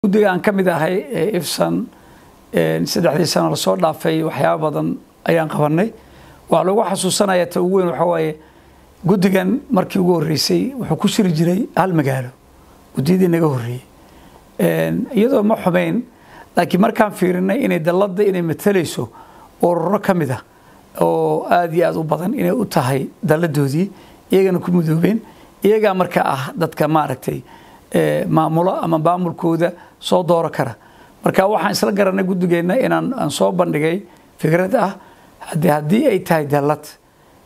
Guddiga aan ka mid ahay ee IFSAN, 3dii sano lasoo dhaafay waxyaaba badan ayaan qabanay. Waxaa lagu xasuusanaya ta ugu weyn waxaa waaye, guddigan markii ugu horreysay wuxuu ku shiri jiray hal magaalo, guddiyadii naga horreeyey iyadoo ma xumeyn, laakiin markaan fiirinay inay dalladda inay matalayso ururo ka mid ah oo aada iyo aada u badan inay u tahay dalladoodii, iyagana ku midoobeen, iyagaa marka ah dadka maaragtay maamulo ama maamulkooda soo dooro kara. Marka waxaan isla garanay guddigeenna inaan aan soo bandhigay fikrad ah, haddii ay tahay dallad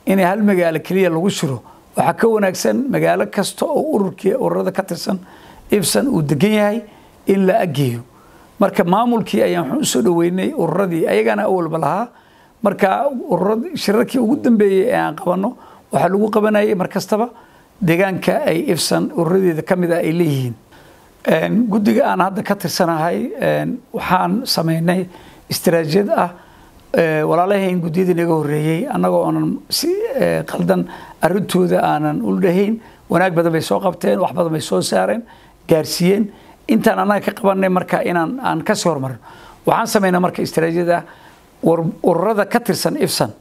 inay hal magaalo keliya lagu shiro, waxaa ka wanaagsan magaalo kasta oo ururkii ururada ka tirsan IFSAN uu degan yahay in la aggeeyo. Marka maamulkii ayaan waxaan usoo dhaweynay ururadii ayagana awalba lahaa. Marka ururad shirarkii ugu dambeeyey ee aan qabanno waxaa lagu qabanayay mar kastaba deegaanka ay IFSAN ururadeeda ka mid ah ay leeyihiin. Guddiga aan hadda ka tirsanahay waxaan sameynay istaraatiijiyad ah, walaalahayn guddiyadii naga horreeyey annagoo oonan si qaldan arrintooda aanan u dhahayn, wanaag badan bay soo qabteen, wax badan bay soo saareen, gaarsiiyeen intaan annaga ka qabanay. Marka inaan aan kasii hormarino waxaan sameynaa marka istaraatiijiyad ah, ururada ka tirsan IFSAN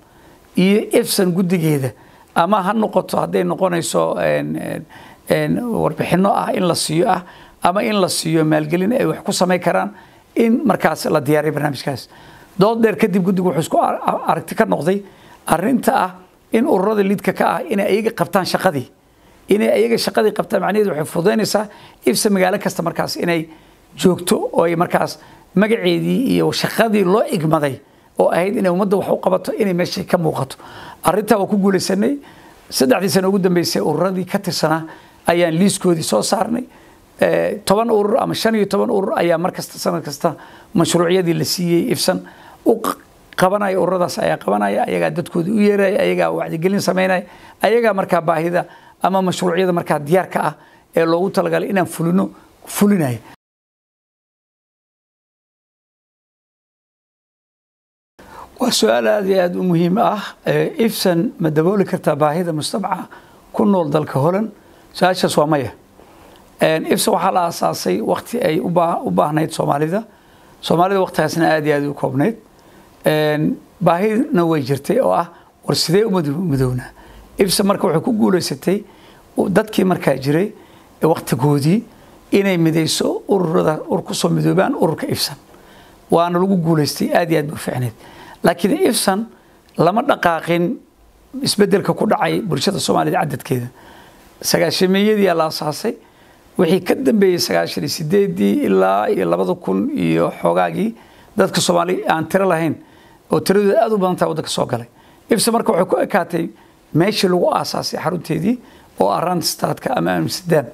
iyo IFSAN guddigeeda, ama ha noqoto hadday noqonayso warbixinno ah in la siiyo ah ama in la siiyo maalgelin ay wax ku samayn karaan, in markaas la diyaariyo barnaamijkaas. Dood dheer kadib guddigu wuxuu isku aragti ka noqday arrinta ah in ururada liidka ka ah inay ayaga qabtaan shaqadii, inay ayaga shaqadii qabtaan. Macnaheedu waxay fududaynaysaa IFSA magaalo kasta markaas inay joogto oo ay markaas magaceedii iyo shaqadii loo igmaday oo ahayd inay ummadda wax u qabato inay meesha ka muuqato. Arrintaa waa ku guulaysanay. 3dii sano ugu dambeysay ururadii ka tirsanaa ayaan liiskoodii soo saarnay. 10 urur ama 15 urur ayaa mar kasta sanad kasta mashruucyadii la siiyey IFSAN u qabanaya. Ururadaas ayaa qabanaya, ayagaa dadkooda u yeeraya, ayagaa wacyigelin sameynaya, ayagaa markaa baahida ama mashruucyada markaa diyaarka ah ee loogu talagalay inaan fulino fulinaya. Waa su-aal aada iyo aada u muhiim ah. IFSAN ma dabooli kartaa baahida mujtamaca ku nool dalka Holland? Su-aashaas waa maya. IFSAN waxaa la aasaasay wakti ay u baahnayd Soomaalida, Soomaalida waktigaasna aada iyo aada u koobnayd, baahina way jirtay oo ah war sidee u midownaa. IFSAN marka waxay ku guuleysatay dadkii markaa jiray waktigoodii inay midayso ururada kusoo midoobaan ururka IFSAN, waana lagu guuleystay, aada iyo aad bu fiicneyd. Laakiin IFSAN lama dhaqaaqin isbedelka ku dhacay bulshada Soomaalida cadadkeeda. Sagaashameeyadii la asaasay, wixii ka dambeeyey 98dii ilaa iyo 2000 iyo xoogaagii, dadka Soomaali aan tiro lahayn oo tiradooda aada u badan tahay waddanka soo galay. IFSA marka waxay ku ekaatay meeshii lagu aasaasay xarunteedii oo ah Randstadka ama Amsterdam.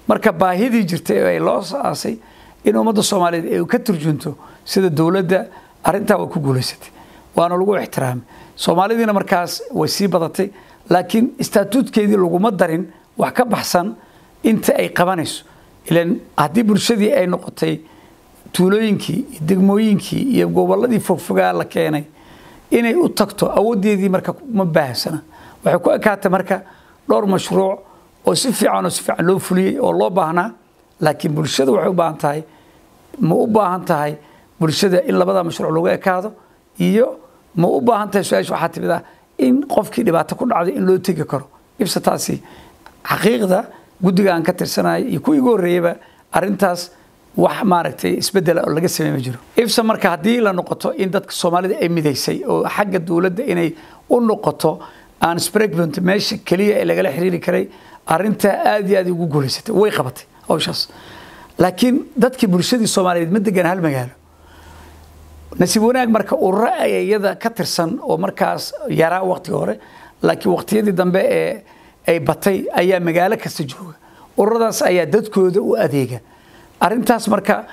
Marka baahidii jirtay ee loo asaasay in ummadda Soomaaliyeed ay ka turjunto sida dowladda, arrintaa waa ku guulaysatay waana lagu ixtiraamay. Soomaalidiina markaas way sii badatay, laakiin istaatuutkeedii laguma darin wax ka baxsan inta ay qabanayso. Ilan haddii bulshadii ay noqotay tuulooyinkii iyo degmooyinkii iyo gobolladii fogfogaa la keenay inay u tagto, awooddeedii marka ma baahsana. Waxay ku ekaatay marka dhowr mashruuc oo si fiican oo si fiican loo fuliyey oo loo baahnaa, laakiin bulshada waxay u baahan tahay, ma u baahan tahay bulshada in labada mashruuc lagu ekaado iyo ma u baahan tahay? Su-aasha waxaa timid ah in qofkii dhibaato ku dhacday in loo tegi karo IFSA. Taasi xaqiiqda guddiga aan ka tirsanaya iyo kuwii igu horreeyeyba arrintaas wax maaragtay isbeddela oo laga samey ma jiro. IFSA marka haddii la noqoto in dadka Soomaalida ay midaysay oo xagga dowladda inay u noqoto aan spreakbont meesha keliya ee lagala xiriiri karay, arrintaa aada iyo aad ugu guulaysatay, way qabatay hawshaas. Laakiin dadkii bulshadii Soomaaliyeed ma degan hal magaalo. Nasiib wanaag marka ururo ay iyada ka tirsan oo markaas yaraa waqtiga hore, laakiin waqtiyadii dambe ee ay batay ayaa magaalo kasta jooga. Ururadaas ayaa dadkooda u adeega. Arrintaas marka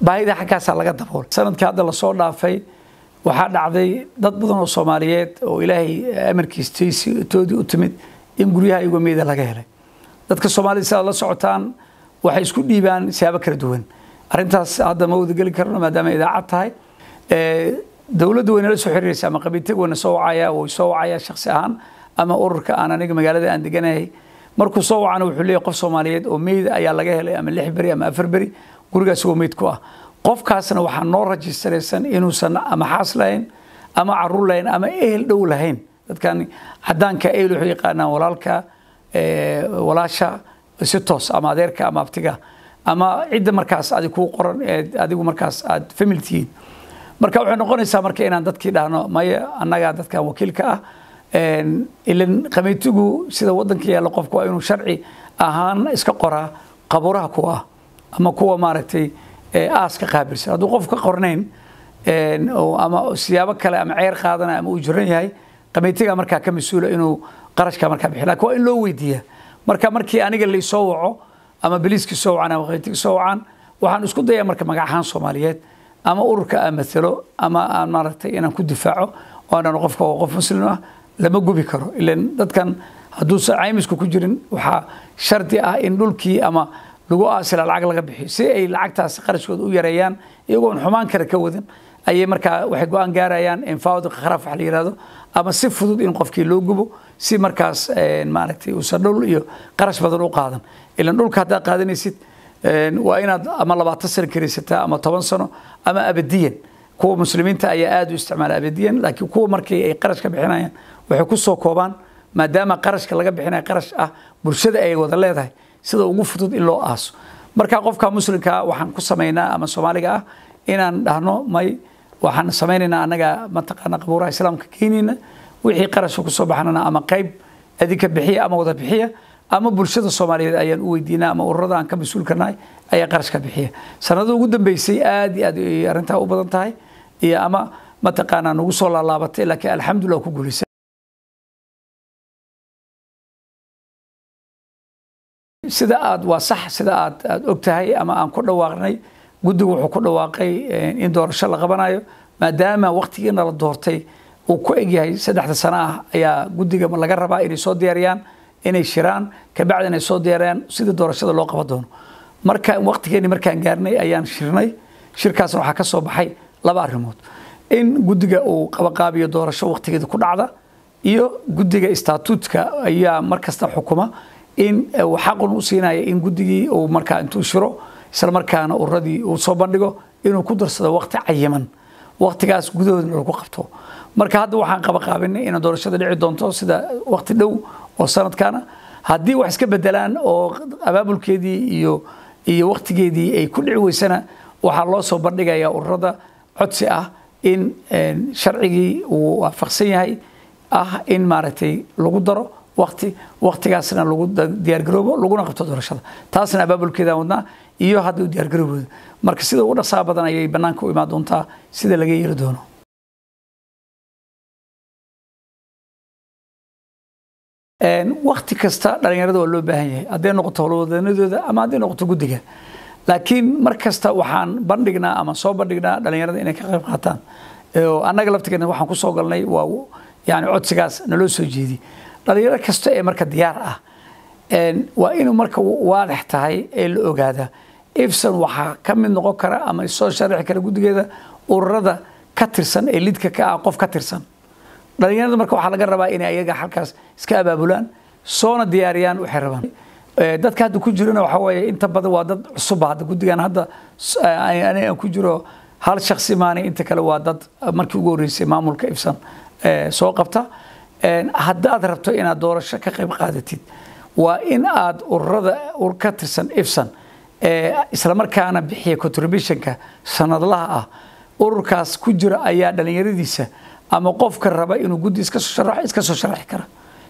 baahida xaggaasaa laga daboolay. Sanadkii hadda lasoo dhaafay waxaa dhacday dad badan oo Soomaaliyeed oo Ilaahay amarkiis toodii u timid in guryaha iyagoo meeda laga helay. Dadka Soomaalida sidaad la socotaan waxay isku dhiibaan siyaabo kala duwan. Arrintaas hadda ma wadageli karno maadaama idaacad tahay. Dowladdu way nala soo xiriiraysa ama qabiiltag wayna soo wacaya, way soo wacaya shakhsi ahaan ama ururka aan aniga magaalada aan deganahay. Markuu soo wacana wuxuu leeyahay qof Soomaaliyeed oo meyda ayaa laga helay ama 6 beri ama 4 beri. Gurigaas oo meyd ku ah qofkaasna waxaa noo rajistaraysan inuusan ama xaas lahayn ama caruur lahayn ama ehel dhow lahayn. Dadkan cadaanka ehel wuxuu yaqaanaan walaalka, walaasha si toos, ama adeerka ama abtiga ama cidda markaas adig kuu qoran ee adigu markaas aad family tihiin. Marka waxay noqonaysaa marka inaan dadkii dhahno maya, annagaa dadkan wakiilka ah. Ilan qamaytigu sida wadanka yaalla, qofku waa inuu sharci ahaan iska qoraa qabuuraha kuwa ah ama kuwa maaragtay aaska qaabilsan. Hadduu qof ka qornayn ama siyaabo kale ama ceer qaadanaya ama uu jiran yahay, qamaytiga markaa ka mas-uula inuu qarashka markaa bixiyo, lakin waa in loo weydiiyaa. Marka markii aniga laysoo waco ama boliiskii soo wacaan ama qamaytiga soo wacaan, waxaan isku dayaa marka magac ahaan Soomaaliyeed ama ururka aan mathalo ama aan maaragtay inaan ku difaaco oo aan qofka waa qof muslim ah, lama gubi karo. Ilan dadkan hadduusan caymisku ku jirin, waxaa shardi ah in dhulkii ama lagu aasila lacag laga bixiyo. Si ay lacagtaasi qarashkooda u yareeyaan, iyagoon xumaan kale ka wadan, ayay markaa waxay go-aan gaarayaan eenvoudig graf wax la yiraahdo ama si fudud in qofkii loo gubo, si markaas maaragtay uusan dhul iyo qarash badan u qaadan. Ilan dhulka haddaad qaadanaysid waa inaad ama 20 sano karaysataa ama 10 sano ama abadiyan. Kuwa muslimiinta ayaa aad u isticmaala abadiyan, laakiin kuwa markii ay qarash ka bixinayaan waxay ku soo koobaan, maadaama qarashka laga bixinayo qarash ah bulshada ay wada leedahay, sida ugu fudud in loo aaso. Marka qofka muslimka waxaan ku samaynaa ama Soomaaliga ah inaan dhahno may, waxaan samaynaynaa annaga mataqaana qabuuraha islaamka keenayna, wixii qarashka kusoo baxnana ama qayb adinka bixiya ama wada bixiya ama bulshada Soomaaliyeed ayaan u weydiinaa ama ururada aan ka mas-uulka nahay ayaa qarashka bixiya. Sanada ugu dambeysay aad iyo aad ay arrintaa u badan tahay iyo ama mataqaanaa nagu soo laalaabatay, laakiin alxamdulillah ku guulaysan. Sida aad waa sax, sida aad og tahay ama aan ku dhawaaqnay, guddigu wuxuu ku dhawaaqay in doorasho la qabanayo maadaama waqtigiina la doortay uu ku egyahay 3da sano ah. Ayaa guddiga laga rabaa inay soo diyaariyaan, inay shiraan, kabacdi inay soo diyaariyaan sidii doorashada loo qaban doono. Marka waqtigeeni markaan gaarnay ayaan shirnay. Shirkaasna waxaa ka soo baxay laba arrimood: in guddiga uu qabaqaabiyo doorasho waqtigeeda ku dhacda, iyo guddiga statuutka ayaa markasta xukuma in uu xaqun u siinaya in guddigii uu markaa intuu shiro isla markaana ururadii uu soo bandhigo inuu ku darsado waqti cayiman, waqtigaas gudahoodna lagu qabto. Marka hadda waxaan qabaqaabinay inay doorashada dhici doonto sida waqti dhow oo sanadkana. Haddii wax iska bedelaan oo abaabulkeedii iyo waqtigeedii ay ku dhici weysana, waxaa loo soo bandhigayaa ururada codsi ah in sharcigii uu waafaqsan yahay ah in maaragtay lagu daro waqti, waqtigaasna lagu diyaargaroobo laguna qabto doorashada. Taasna abaabulkeedaan wadnaa iyo hadda u diyaargaroobooda. Marka sida ugu dhaqsaha badan ayay bannaanka u imaan doontaa sida laga yeeli doono. Waqti kasta dhalinyarada waa loo baahan yahay, hadday noqoto howlwadanadooda ama hadday noqoto guddiga, laakiin mar kasta waxaan bandhignaa ama soo bandhignaa dhalinyarada inay ka qayb qaataan. Annaga laftigeena waxaan ku soo galnay waa yani codsigaas naloo soo jeedi. Dhalinyaro kasta ee marka diyaar ah waa inuu marka waadax tahay ee la ogaadaa IFSON waxaa ka mid noqon kara ama soo sharaxi kara guddigeeda ururada ka tirsan ee lidka ka ah qof ka tirsan dhalinyarada. Marka waxaa laga rabaa inay ayaga halkaas iska abaabulaan soona diyaariyaan waxay rabaan. Dadka hadda ku jirana waxaa weeye inta badan waa dad cusub. Hadda guddigan hadda ani aan ku jiro hal shakhsi maanay, inta kale waa dad markii ugu horreysay maamulka IFSON soo qabta. Haddaad rabto inaad doorasho ka qayb qaadatid, waa in aad ururada ka tirsan IFSON isla markaana bixiya contributionka sanadlaha ah, ururkaas ku jira ayaa dhalinyaradiisa ama qofka raba inuu guddi iska soo sharaxo iska soo sharaxi kara.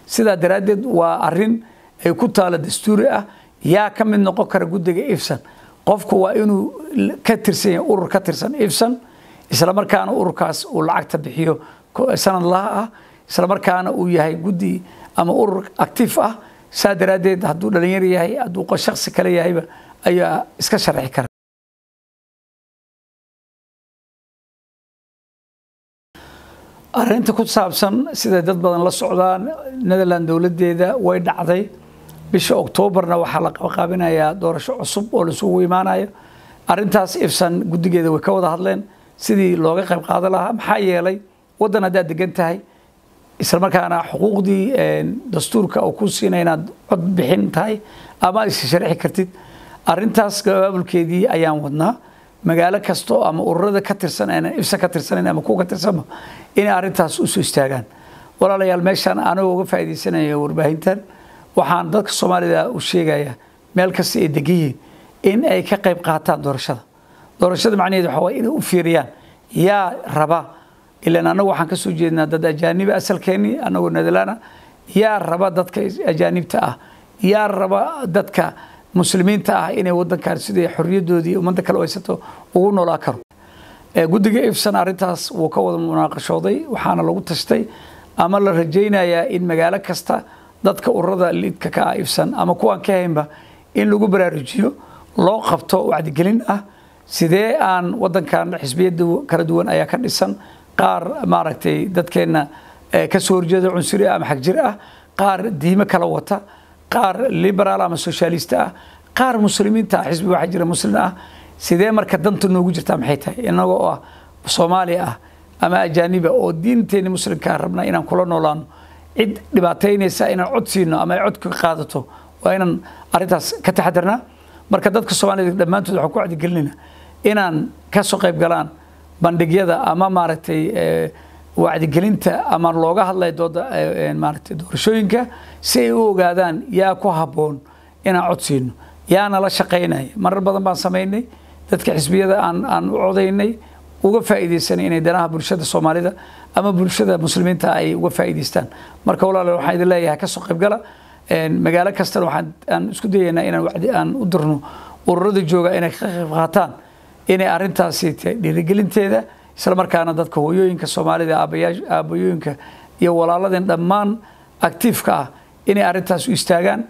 Sidaa daraaddeed waa arrin ay ku taalo dastuuri ah yaa ka mid noqon kara guddiga IFSON. Qofku waa inuu ka tirsan yahay urur ka tirsan IFSON, isla markaana ururkaas uu lacagta bixiyo sanadlaha ah, isla markaana uu yahay guddi ama urur active ah. Saa daraaddeed hadduu dhalinyar yahay, hadduu shakhsi kale yahayba, ayaa iska sharxi kara. Arrinta ku saabsan siday dad badan la socdaan, Netherland dowladdeeda way dhacday. Bisha Oktoobarna waxaa la qabaqaabinayaa doorasho cusub oo laisugu imaanayo. Arrintaas IFSON guddigeeda way ka wada hadleen sidii looga qayb qaadan lahaa, maxaa yeelay waddan haddaad degan tahay isla markaana xuquuqdii dastuurka oo ku siinaya inaad cod bixin tahay ama aad is sharxi kartid, Arrintaas abaabulkeedii ayaan wadnaa. Magaalo kasto ama ururada ka tirsan aanan IFSA ka tirsanayn ama kuwa ka tirsanba inay arrintaas u soo istaagaan. Walaalayaal, meeshaan anagoo uga faa'iidaysanaya warbaahintan, waxaan dadka Soomaalida u sheegayaa meel kasta ay degan yihiin in ay ka qayb qaataan doorashada. Doorashada macnaheedu waxa waaye inay u fiiriyaan yaa raba, ilaan annagu waxaan ka soo jeednaa dad ajaaniba asalkeennii, annagoo Nederlaana. Yaa raba dadka ajaanibta ah? Yaa raba dadka muslimiinta ah inay wadankan sidai xorriyadoodii ummadda kale haysato ugu noolaa karo? Guddiga IFSAN arrintaas wuu ka wada munaaqashooday, waxaana lagu tashtay ama la rajaynayaa in magaalo kasta dadka ururada lidka ka ah IFSAN ama kuwaan ka haynba in lagu baraarujiyo, loo qabto wacdigelin ah sidee aan wadankan xisbiyada kala duwan ayaa ka dhisan, qaar maaragtay dadkeenna ka soo horjeeda, cunsuri ama xagjir ah, qaar diimo kala wata, qaar liberaal ama socialist ah, qaar muslimiinta ah, xisbi waxaa jira muslim ah. Sidee marka danta noogu jirtaa? Maxay tahay inagoo ah Soomaali ah ama ajaaniba oo diinteeni muslimkaa rabna inaan kula noolaano cid dhibaataynaysa inaan cod siino ama ay cod ka qaadato? Waa inaan arrintaas ka taxadarnaa. Marka dadka Soomaalida dhammaantood waxaan ku wacdigelinayna inaan ka soo qayb galaan bandhigyada ama maaragtay wacdigelinta ama looga hadlay dooda maaragtay doorashooyinka, si ay u ogaadaan yaa ku habboon inaan cod siino, yaana la shaqaynaya. Marar badan baan samaynay dadka xisbiyada aan u codaynay uga faa'iidaysanay inay danaha bulshada Soomaalida ama bulshada muslimiinta ay uga faa'iidaystaan. Marka walaalayaal, waxaan idin leeyahay ka soo qayb gala. Magaalo kastana waxaan aan isku dayaynaa inaan wacdi aan u dirno ururada jooga inay ka qayb qaataan inay arrintaasi dhiirigelinteeda, isla markaana dadka hooyooyinka Soomaalida, aabayooyinka iyo walaaladeen dhammaan active-ka ah inay arrintaas u istaagaan,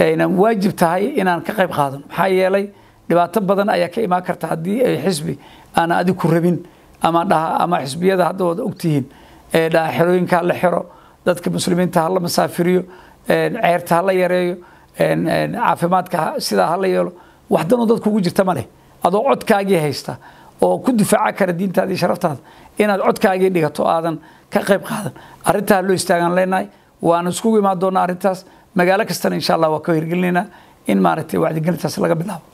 ayna waajib tahay inaan ka qayb qaadano. Maxaa yeelay dhibaato badan ayaa ka imaan karta haddii ay xisbi aan adig ku rabin ama dhaha ama xisbiyada hadda wada ogtihiin ee dhaha xerooyinka la xiro, dadka muslimiinta ha la masaafiriyo, ceerta ha la yareeyo, caafimaadka sidaa ha la yeelo. Wax danoo dadku ugu jirta ma leh. Adoo codkaagii haysta oo ku difaaca kara diintaada iyo sharaftaada inaad codkaagii dhigato aadan ka qayb qaadan, arrintaa loo istaagaan leenahay. Waana iskugu imaan doonaa arrintaas magaalo kastana, insha Allah, waa ka hirgelinaynaa in maaragtay wacdigelintaas laga bilaabo.